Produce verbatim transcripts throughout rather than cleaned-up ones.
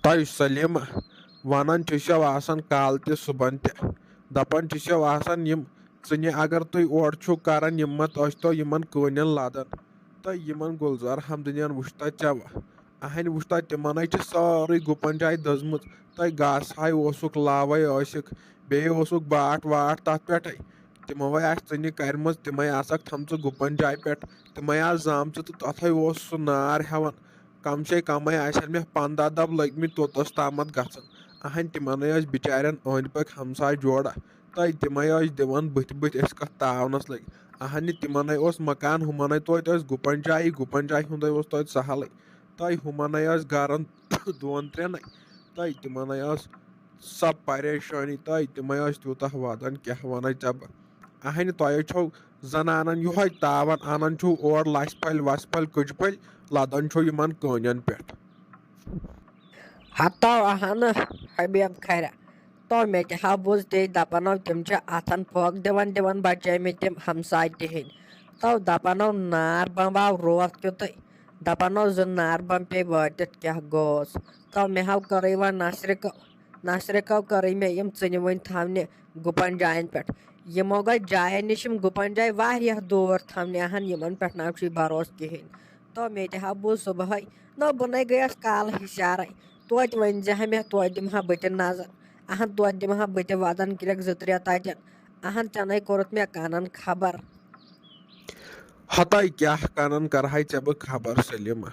تۄہہِ سلیمہ ونان چھِسو آسان کالہٕ تہِ صُبحن تہِ، دپان چھِسو آسان، یِم ژٕنہِ اگر تُہۍ اورٕ چھِو کران، یِم ما ٲسۍتو یِمن کٲنٮ۪ن لدان۔ تہٕ یِمن گُلزار حمدنین وٕچھتا ژےٚ اہنہِ وٕچھتا، تِمنے چھِ سٲرٕے گُپن جاے دٔزمٕژ۔ تۄہہِ گاسہٕ ہاے اوسُکھ، لاوے ٲسِکھ، بیٚیہِ اوسُکھ باٹھ واٹھ تتھ پٮ۪ٹھے۔ تِموے آسہِ ژٕنہِ کرِمژ، تِمے آسکھ تھٲمژٕ گُپن جایہِ پٮ۪ٹھ، تِمے آسہٕ زامژٕ تہٕ تتھے اوس سُہ نار ہٮ۪وان۔ کم سے کمے آسن مےٚ پنٛداہ دۄب لٔگۍ مٕتۍ توٚتس تامتھ گژھان۔ اہن تِمنے ٲسۍ بچارٮ۪ن أنٛدۍ پٔکۍ ہمساے جوڑہ، تہٕ تِمے ٲسۍ دِوان بٕتھِ بٕتھِ أسۍ کتھ تاونس لٔگۍ۔ اہن تِمنے اوس مکان، ہُمنے توتہِ ٲسۍ گُپن جایی، گُپن جایہِ ہُنٛدے اوس توتہِ سہلٕے۔ تہٕ ہُمنے ٲسۍ گرن دۄن ترٛٮ۪نٕے، تہٕ تِمنے ٲس سۄ پریشٲنی، تہٕ تِمے ٲسۍ تیوٗتاہ ودان، کیٛاہ ونَے ژےٚ بہٕ۔ اہنہِ تۄہہِ چھو زنانن یِہوٚے تاوان، انان چھِو اورٕ لژھِ پھلۍ وژھِ پھلۍ کٔجہِ پھلۍ، لدان چھِو یِمن کٲنٮ۪ن پٮ۪ٹھ۔ ہتو اہنہٕ حبیب کھرِ، تو مےٚ تہِ ہا بوٗز تے دپنو تِم چھِ اتھن پھۄکھ دِوان دِوان بچٲے مٕتۍ تِم ہمساے تِہنٛدۍ۔ تو دپنو نار بمب آو روتھ کیُتھُے، دپنو زٕ نار بمب پیٚیہِ وٲتِتھ کیٛاہ گوس۔ تو مےٚ ہاو کٔرٕے وۄنۍ نصرِ کٲ-، نصرِ کٲو کٔرٕے مےٚ یِم ژٕنہِ وٕنہِ تھاونہِ گُپن جاین پٮ۪ٹھ۔ یِمو گٔے جاین نِش یِم گُپن جاے واریاہ دوٗر تھاونہِ، اہن یِمن پٮ۪ٹھ نہ چھُے بھروسہٕ کِہینۍ۔ تو مےٚ تہِ ہا بوٗز صُبحٲے، نہ بہٕ نے گٔیس کالہٕ ہِشارے۔ توتہِ ؤنۍ زِ ہا مےٚ، توتہِ دِمہٕ ہا بہٕ تہِ نظر۔ اہن توتہِ دِمہٕ ہا بہٕ تہِ وَدَن کرٛٮ۪کھ زٕ ترٛےٚ تَتٮ۪ن۔ اہن ژےٚ نے کوٚرُتھ مےٚ کَنَن خبر۔ ہتاے کیٛاہ کَنَن کَرہاے ژےٚ بہٕ خبر سلیمہ۔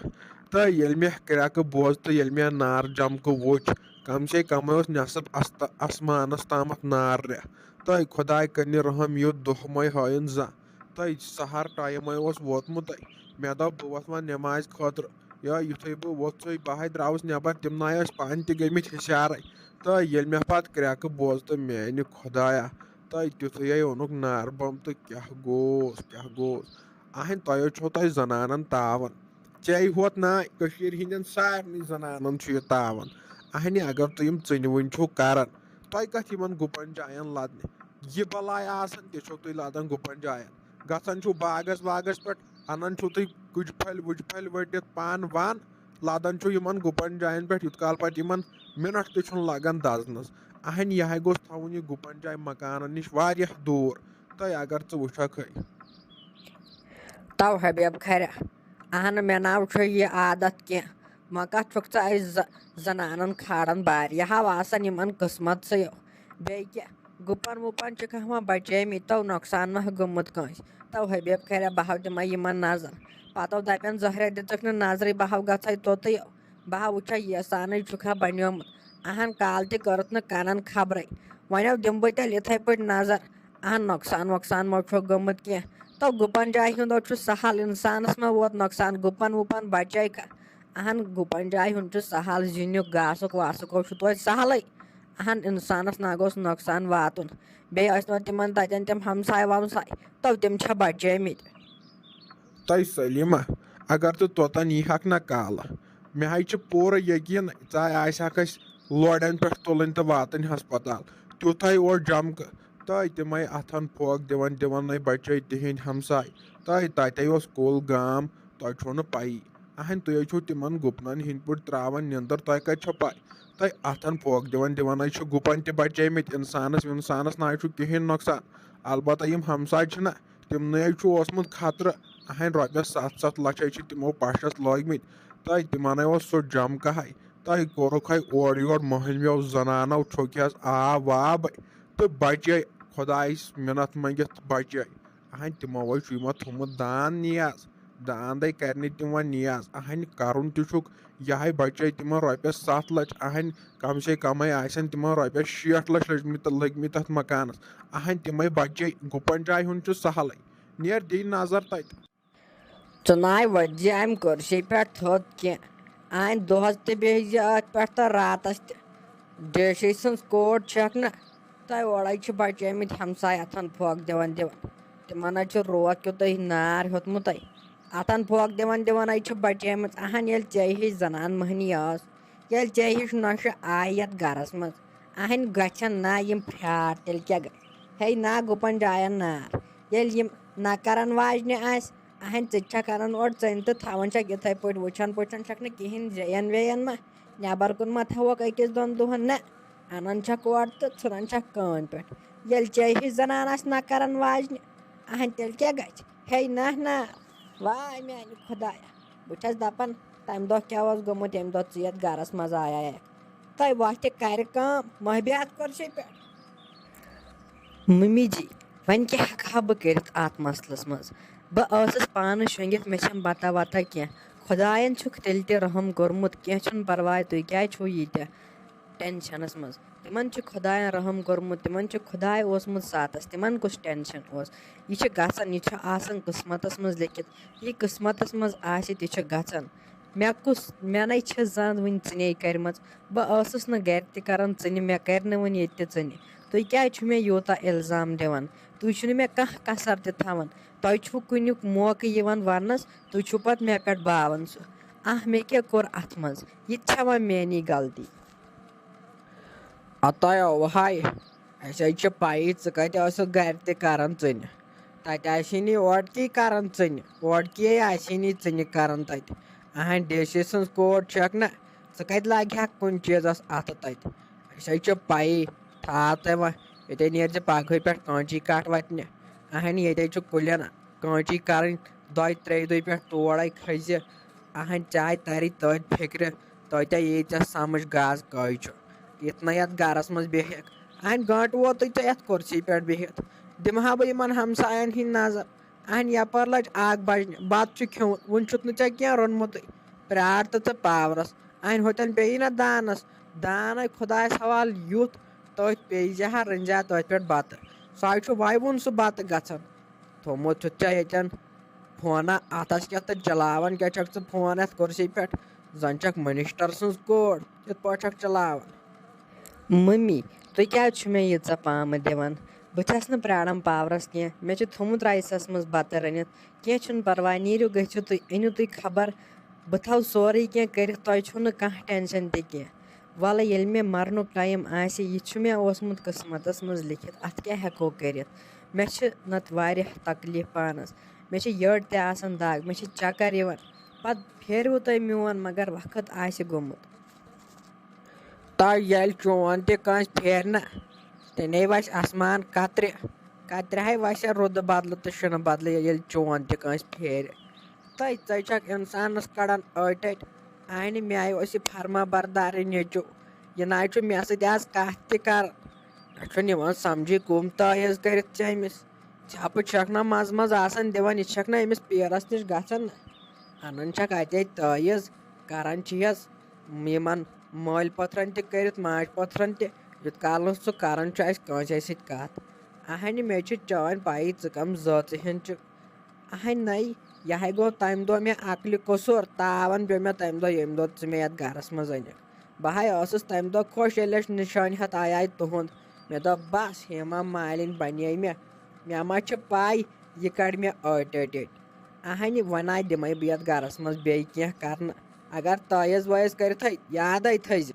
تہٕ ییٚلہِ مےٚ کرٛٮ۪کہٕ بوز تہٕ ییٚلہِ مےٚ نار جمکہٕ وُچھ، کم سے کم اوس نٮ۪صٕف است-، آسمانس تامتھ نار رےٚ۔ تہٕ خداے کٔرنہِ رحم، یُتھ دۄہ مے ہٲیِن زانٛہہ۔ تہٕ سحر ٹایمے اوس ووتمُت۔ مےٚ دوٚپ بہٕ وۄتھٕ وۄنۍ نٮ۪مازِ خٲطرٕ۔ یا یُتھُے بہٕ ووٚتھسٕے، بہٕ ہاے درٛاوُس نٮ۪بر، تِم ناے ٲسۍ پانہٕ تہِ گٔمٕتۍ ہُشارے۔ تہٕ ییٚلہِ مےٚ پتہٕ کرٛٮ۪کہٕ بوز تہٕ میانہِ خدایا، تہٕ تیُتھُے ہے اوٚنُکھ نار بم تہٕ کیٛاہ گوس، کیٛاہ گوس۔ اہنٛدِ تۄہہِ چھو تۄہہِ زنانن تاوان۔ ژےٚ ہوت ناے، کٔشیٖرِ ہِنٛدٮ۪ن سارنٕے زنانن چھُ یہِ تاوان۔ اہنہِ اگر تُہۍ یِم ژٕنہِ وٕنہِ چھِو کران، تۄہہِ کتھ یِمن گُپن جاین لدنہِ؟ یہِ بلاے آسان تہِ چھِو تُہۍ لدان گُپن جاین۔ گژھان چھِو باغس واغس پٮ۪ٹھ، انان چھِو تُہۍ کُجہِ پھلۍ وُجہِ پھلۍ ؤٹِتھ پان وان، لدان چھِو یِمن گُپن جاین پٮ۪ٹھ، یُت کال پتہٕ یِمن منٹ تہِ چھُنہٕ لگان دزنس۔ اہنہِ یہِ ہا گوٚژھ تھاوُن یہِ گُپن جاے مکانن نِش واریاہ دوٗر۔ تہٕ اگر ژٕ وٕچھکھ ہے۔ تو حبیب کھرِ، اہن مےٚ ناو چھُ یہِ عادت کینٛہہ۔ وۄنۍ کتھ چھُکھ ژٕ اسہِ ز-، زنانن کھالان بارِ؟ یہِ ہاو آسان یِمن قٕسمت سٕے۔ بیٚیہِ کیٛاہ، گُپن وُپن چھِکھ ہاوان بچٲمٕتۍ، تو نۄقصان ما گوٚمُت کٲنٛسہِ؟ تو حبیب کھرِ، بہٕ ہاو دِمے یِمن نظر۔ پتہٕ دپن زہرے دِژٕکھ نہٕ نظرٕے، بہٕ ہاو گژھے توٚتُے۔ بہٕ ہا وٕچھا ییٖژہانٕے چھُکھ ہا بنیومُت۔ اہن کال تہِ کٔرٕتھ نہٕ کنن خبرے۔ وۄنۍ دِمہٕ بہٕ تیٚلہِ یِتھے پٲٹھۍ نظر۔ اہن نۄقصان وۄقصان ما چھُکھ گوٚمُت کینٛہہ؟ تو گُپن جایہِ ہُنٛد چھُ سہل، انسانس ما ووت نۄقصان؟ گُپن وُپن بچے کا؟ اہن گُپن جایہِ ہُنٛد چھُ سہل، زِنیُک گاسُک واسُک چھُ توتہِ سہلٕے۔ اہن انسانس نہ گوٚژھ نۄقصان واتُن۔ بیٚیہِ ٲسۍ نہٕ تِمن تتٮ۪ن تِم ہمساے ومساے، تو تِم چھا بچٲمٕتۍ؟ تۄہہِ سلیمہ، اگر ژٕ توٚتن یی ہکھ نہ کالہٕ، مےٚ ہاے چھُ پوٗرٕ یقیٖن ژٕ آسہِ ہکھ أسۍ لورٮ۪ن پٮ۪ٹھ تُلٕنۍ تہٕ واتٕنۍ ہسپتال۔ تیُتھ ہاے اوس جمکہٕ، تہٕ تِمے اتھن پھوکھ دِوان دِوان نے بچے تِہنٛدۍ ہمساے۔ تہٕ تتے اوس کُل گام، تۄہہِ چھو نہٕ پیی۔ اہن تُہۍ حظ چھِو تِمن گُپنن ہِنٛدۍ پٲٹھۍ تراوان نِندٕر، تۄہہِ کتہِ چھو پاے؟ تۄہہِ اتھن پھوکھ دِوان دِوان حظ چھِ گُپن تہِ بچیمٕتۍ، انسانس ونسانس نہ حظ چھُ کِہینۍ نۄقصان۔ البتہ یِم ہمساے چھِنہ، تِمنٕے حظ چھُ اوسمُت خطرٕ۔ اہن رۄپیس ستھ ستھ لچھ حظ چھِ تِمو پشس لٲگمٕتۍ۔ تۄہہِ تِمن حظ اوس سُہ جمکہے، تۄہہِ کوٚرُکھ ہے اورٕ یورٕ مٔہنویو زنانو چھوٚکہِ حظ آب واب تہٕ بچے خدایس منت منگِتھ بچے۔ اہن تِمو حظ چھُ یِمن تھوٚمُت دان نیاز۔ داندے کرنہِ تِم وۄنۍ نیاز۔ اہنہِ کرُن تہِ چھُکھ، یہے بچے تِمن رۄپیس ستھ لچھ۔ اہنہِ کم سے کمے آسن تِمن رۄپیس شیٹھ لچھ لٔجمٕتۍ، لٔگمٕتۍ تتھ مکانس۔ اہنہِ تِمے بچے، گُپن جایہِ ہُنٛد چھُ سہلٕے۔ نیر دِیہِ نظر تتہِ۔ ژٕ ناے ؤتھۍ زِ امہِ کُرسی پٮ۪ٹھ تھوٚد کینٛہہ۔ اہنہِ دۄہس تہِ بیٚہہِ زِ اتھ پٮ۪ٹھ تہٕ راتس تہِ۔ ڈیشی سٕنٛز کوٹ چھکھ نہ؟ تۄہہِ اورے چھِ بچیمٕتۍ ہمساے اتھن پھۄکھ دِوان دِوان۔ تِمن حظ چھُ روتھ کیُتھُے نار ہیوٚتمُتَے۔ اتھن پھۄکھ دِوان دِوان حظ چھِ بچیمٕژ۔ اہن ییٚلہِ ژےٚ ہِش زنان مٔہنی ٲس، ییٚلہِ ژےٚ ہِش نۄشہِ آیہِ یتھ گرس منٛز، اہن گژھن نا یِم پھرٛاٹھ، تیٚلہِ کیٛاہ گژھِ؟ ہے نا گُپن جاین نار۔ ییٚلہِ یِم نہ کرن واجنہِ آسہِ، اہن، ژٕ تہِ چھکھ انان اورٕ ژٔنۍ تہٕ تھاوان چھکھ یِتھے پٲٹھۍ، وٕچھان پٲٹھۍ چھکھ نہٕ کِہینۍ، جین وین ما، نٮ۪بر کُن ما تھاوکھ أکِس دۄن دۄہن، نہ، انان چھکھ اورٕ تہٕ ژھٕنان چھکھ کٲنۍ پٮ۪ٹھ۔ ییٚلہِ ژےٚ ہِش زنان آسہِ نہ کران واجنہِ، اہن، تیٚلہِ کیٛاہ گژھِ؟ ہے نہ نہ، واے میانہِ خدایا، بہٕ چھس دپان، تمہِ دۄہ کیٛاہ اوس گوٚمُت، ییٚمہِ دۄہ ژٕ یتھ گرس منٛز آیایکھ؟ تۄہہِ وۄتھِ کرِ کٲم، محبت کُرسی پٮ۪ٹھ۔ ممی جی، وۄنۍ کیٛاہ ہٮ۪کہٕ ہا بہٕ کٔرِتھ اَتھ مسلس منٛز؟ بہٕ ٲسٕس پانہٕ شۄنٛگِتھ، مےٚ چھَنہٕ بتا وتا کینٛہہ۔ خۄدایَن چھُکھ تیٚلہِ تہِ رحم کوٚرمُت، کینٛہہ چھُنہٕ پرواے، تُہۍ کیٛازِ چھُو ییٖتیٛاہ ٹٮ۪نشَنَس منٛز؟ تِمَن چھُ خۄدایَن رحم کوٚرمُت، تِمَن چھُ خۄداے اوسمُت ساتَس، تِمَن کُس ٹٮ۪نشَن اوس؟ یہِ چھُ گژھان، یہِ چھُ آسان قٕسمَتَس منٛز لیکھِتھ، یہِ قٕسمَتَس منٛز آسہِ، تہِ چھُ گژھان۔ مےٚ کُس، مےٚ نَے چھِ زانٛد وٕنہِ ژٕنے کَرِمَژ۔ بہٕ ٲسٕس نہٕ گَرِ تہِ کَران ژٕنہِ، مےٚ کَرِ نہٕ وٕنہِ ییٚتہِ تہِ ژٕنہِ۔ تُہۍ کیٛازِ چھِو مےٚ یوٗتاہ اِلزام دِوان؟ تُہۍ چھِو نہٕ مےٚ کانٛہہ کَسر تہِ تھاوان۔ تۄہہِ چھُو کُنیُک موقعہٕ یِوان وَننَس، تُہۍ چھِو پَتہٕ مےٚ پٮ۪ٹھ باوان سُہ۔ آہ، مےٚ کیٛاہ کوٚر اَتھ منٛز؟ یہِ تہِ چھَوا میٛٲنی غلطی؟ عطا وہاے، اَسہِ حظ چھِ پَیی ژٕ کَتہِ ٲسٕکھ گَرِ تہِ کَران ژٕنہِ۔ تَتہِ آسی نہٕ اورٕ کی کَران ژٕنہِ، اورٕ کی آسی نہٕ ژٕنہِ کَران تَتہِ۔ اَہَن، ڈی سی سٕنٛز کوٹ چھَکھ نہ، ژٕ کَتہِ لاگہِ ہَکھ کُنہِ چیٖزَس اَتھٕ تَتہِ؟ اَسہِ حظ چھِ پَیی، تھاو تۄہہِ وۄنۍ، ییٚتے نیرِ ژٕ پَگہٕے پٮ۪ٹھ کٲنچی کَٹھ وَتنہِ۔ اَہَن، ییٚتے چھُ کُلٮ۪ن کٲنچی کَرٕنۍ، دۄیہِ ترٛیٚیہِ دۄہہِ پٮ۪ٹھ تورَے کھٔسہِ۔ اَہَن، چاے تَرِ تٔتھۍ فِکرِ، تۄہہِ تہِ یی ژےٚ سَمٕجھ گاز کٔہۍ چھُ۔ یِتھ نہ یَتھ گَرَس منٛز بیٚہکھ۔ اَہَن، گٲنٛٹہٕ ووتُے ژےٚ یَتھ کُرسی پٮ۪ٹھ بِہِتھ۔ دِمہٕ ہا بہٕ یِمَن ہمسایَن ہِنٛدۍ نظر۔ اَہَن، یَپٲرۍ لَج اَکھ بَجنہِ، بَتہٕ چھُ کھیوٚمُت، وٕنہِ چھُتھ نہٕ ژےٚ کینٛہہ روٚنمُتٕے۔ پرٛار تہٕ ژٕ پاورَس۔ اَہَن، ہوٚتٮ۪ن پیٚیی نہ دانَس۔ دان آے خۄدایَس حوالہٕ یُتھ، تٔتھۍ پیٚیہِ زِ ہا، رٔنۍ زِ ہا تٔتھۍ پٮ۪ٹھ بَتہٕ۔ سُہ حظ چھُ وَیوُن سُہ بَتہٕ گژھان۔ تھوٚمُت چھُتھ ژےٚ ییٚتٮ۪ن فونہ اَتھَس کٮ۪تھ تہٕ چلاوان کیٛاہ چھَکھ ژٕ فون یَتھ کُرسی پٮ۪ٹھ؟ زَن چھَکھ مٔنِشٹَر سٕنٛز کوٗر، یِتھ پٲٹھۍ چھَکھ چلاوان۔ مٔمی، تُہۍ کیٛازِ چھِو مےٚ ییٖژاہ پامہٕ دِوان؟ بہٕ چھَس نہٕ پرٛاران پاورَس کینٛہہ۔ مےٚ چھُ تھوٚمُت رایسَس منٛز بَتہٕ رٔنِتھ۔ کینٛہہ چھُنہٕ پَرواے، نیٖرِو گٔژھِو تُہۍ، أنِو تُہۍ خبر۔ بہٕ تھاوٕ سورُے کینٛہہ کٔرِتھ، تۄہہِ چھُو نہٕ کانٛہہ ٹٮ۪نشَن تہِ کینٛہہ۔ وَلہٕ، ییٚلہِ مےٚ مَرنُک ٹایم آسہِ، یہِ چھُ مےٚ اوسمُت قٕسمَتَس منٛز لیکھِتھ، اَتھ کیٛاہ ہٮ۪کو کٔرِتھ؟ مےٚ چھِ نَتہٕ واریاہ تکلیٖف پانَس۔ مےٚ چھِ یٔڈ تہِ آسان دَگ، مےٚ چھِ چَکَر یِوان۔ پَتہٕ پھیرِو تُہۍ میون، مگر وقت آسہِ گوٚمُت۔ تہٕ ییٚلہِ چون تہِ کٲنٛسہِ پھیرِ نہ، تیٚلے وَسہِ آسمان کترِ۔ کترِ ہے وَسہِ رُدٕ بدلہٕ تہٕ شِنہٕ بدلہٕ، ییٚلہِ چون تہِ کٲنٛسہِ پھیرِ۔ تہٕ ژَے چھَکھ اِنسانَس کَڑان أٹۍ أٹۍ۔ اَہنہِ، مےٚ آیہِ اوس یہِ فرما بردارٕے نیٚچوٗ۔ یہِ نہ حظ چھُ مےٚ سۭتۍ آز کَتھ تہِ کَران۔ مےٚ چھُنہٕ یِوان سَمجھٕے، کٕم تٲویٖز کٔرِتھ چھِ أمِس۔ ژھٮ۪پہٕ چھَکھ نہ منٛزٕ منٛزٕ آسان دِوان، یہِ چھَکھ نہ أمِس پیٖرَس نِش گژھان۔ اَنان چھَکھ اَتے تٲویٖز، کَران چھِ یَس یِمَن مٲلۍ پٔتھرَن تہِ کٔرِتھ، ماجہِ پٔتھرَن تہِ، یُت کال نہٕ سُہ کَران چھُ اَسہِ کٲنٛسے سۭتۍ کَتھ۔ اَہَنہِ، مےٚ چھِ چٲنۍ پَیی ژٕ کَم زٲژٕ ہِن چھُکھ۔ اَہَنہِ نَے، یہِ ہے گوٚو تَمہِ دۄہ مےٚ عقلہِ قصوٗر، تاوَن پیوٚو مےٚ تَمہِ دۄہ، ییٚمہِ دۄہ ژٕ مےٚ یَتھ گَرَس منٛز أنِکھ۔ بہٕ ہے ٲسٕس تَمہِ دۄہ خۄش، ییٚلہِ اَسہِ نِشٲنۍ ہٮ۪تھ آیے تُہُنٛد۔ مےٚ دوٚپ، بَس، ہیما مالِنۍ بَنے مےٚ۔ مےٚ ما چھِ پَے، یہِ کَڑِ مےٚ أٹۍ أٹۍ أٹۍ۔ اَہَنہِ، وۄنۍ نَے دِمَے بہٕ یَتھ گَرَس منٛز بیٚیہِ کینٛہہ کَرنہٕ۔ اگر تٲویٖز وٲویٖز کٔرِتھ تھٲے، یادَے تھٲیزِ۔